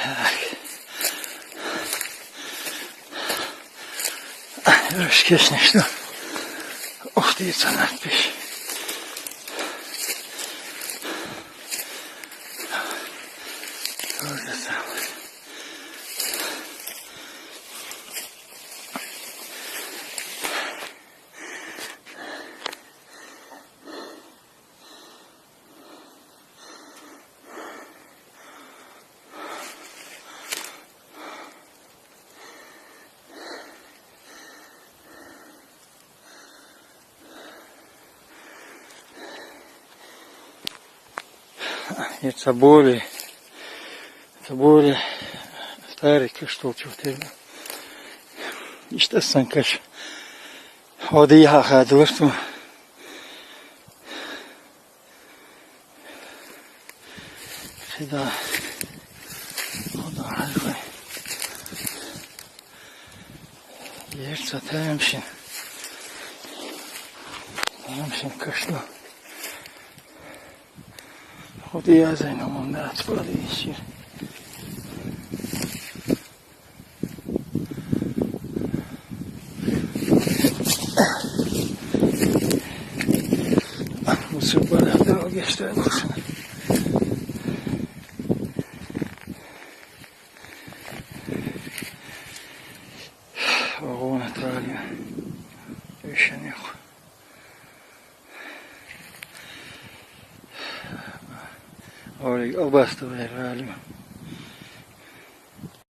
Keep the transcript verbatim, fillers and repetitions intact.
Так. Ручки снесло. Ух ты, цена пищ. То же самое. Ца боли, ца боли старый каш толчув тема. Иштта сан каш. Оди яха хадвар ту. Хида. Худа хальвай. Ерца таймшин. Таймшин кашло. Худи язайна мон да цвали ишир. Мусор бара да гештен. Огона тали. Ишен yok. Orayı obastı ver galiba.